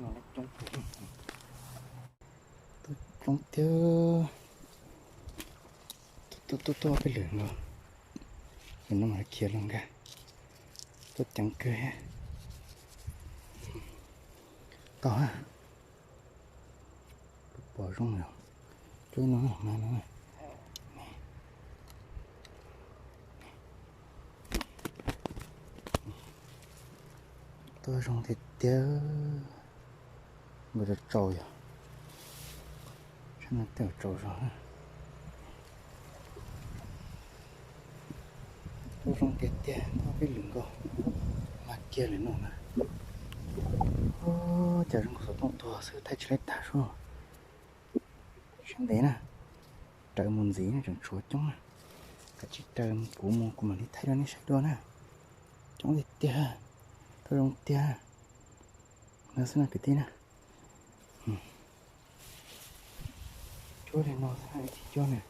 Coob, coob tiag. Tuaj, tuaj, tuaj peb lwm nkaus. Lwm no mas khiav los nkag. Tuaj ceev kawg thiab. Tau ha. Pom zoo yom. Cuab no na, no na. Tuaj zoo tiag tiag. Nkaus tsaus tsaus yom. Tshaj no tej tsaus zog. Tuaj zoo tiag tiag, tuaj peb lwm nkaus. Mas kiag lwm no na. Ua cas zoo nkaus xov tooj tuag xwb, thaij tsis laib tag sub. Sab ntev na. Raws mus ntxiv na, tseem tshuav coob na. Kav tsij raws kuv mus kuv mam li thaij rau nej saib dua na. Coob tiag tiag. Tuaj zoo tiag. No xwb na kwv tij na. Cuab li no xwb na, ib txhij cuab na.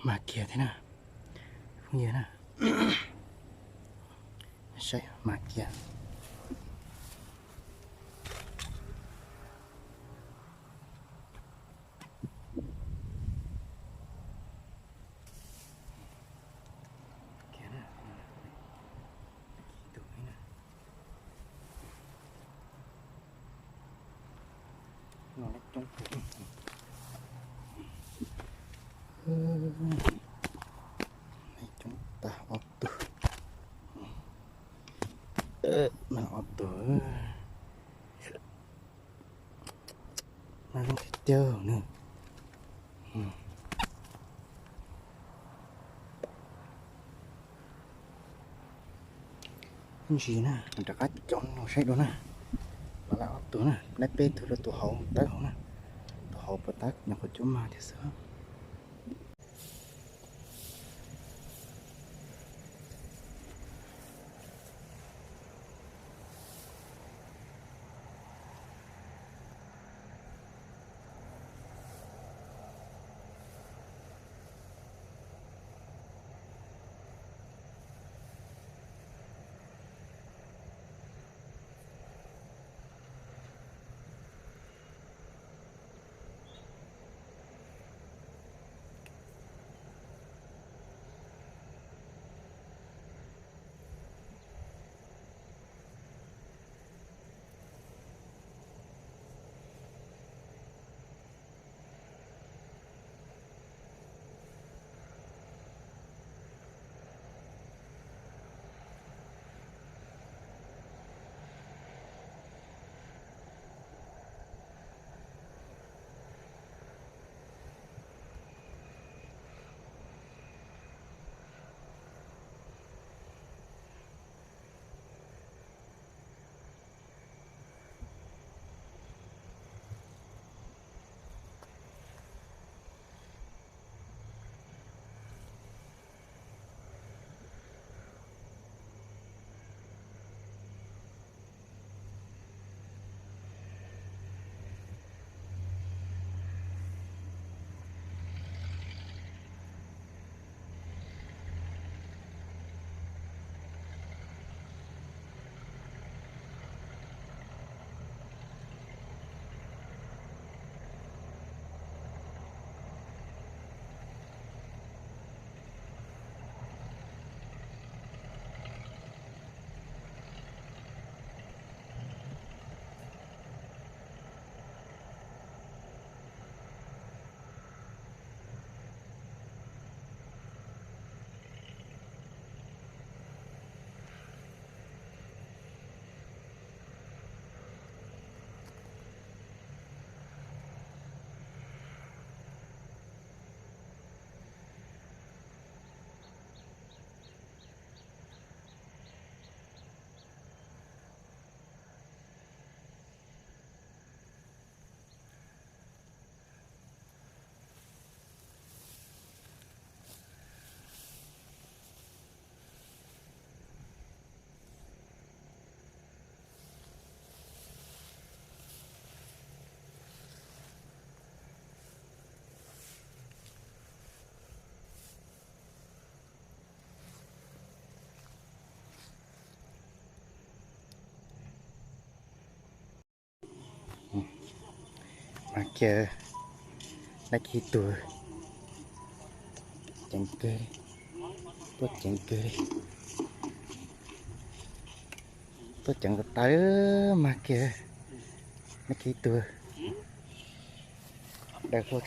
Mas kiag thiab na, phooj ywg na, saib mas kiag. Coob tag ob tug, ob tug. Mas zoo tiag tiag na. Ntsis na, rov qab cov no saib dua na. Los lawm ob tug na, lawm peb tug rau tus hauv tawb hauv na. Tus hauv puas tab nyuam qhuav cub mag thiab xwb. Mas kiag, lawv kiag ib tug, ceev kawg, tuaj ceev kawg li, tuaj ceev tas tas, mas kiag, lawv kiag ib tug, daws hlua.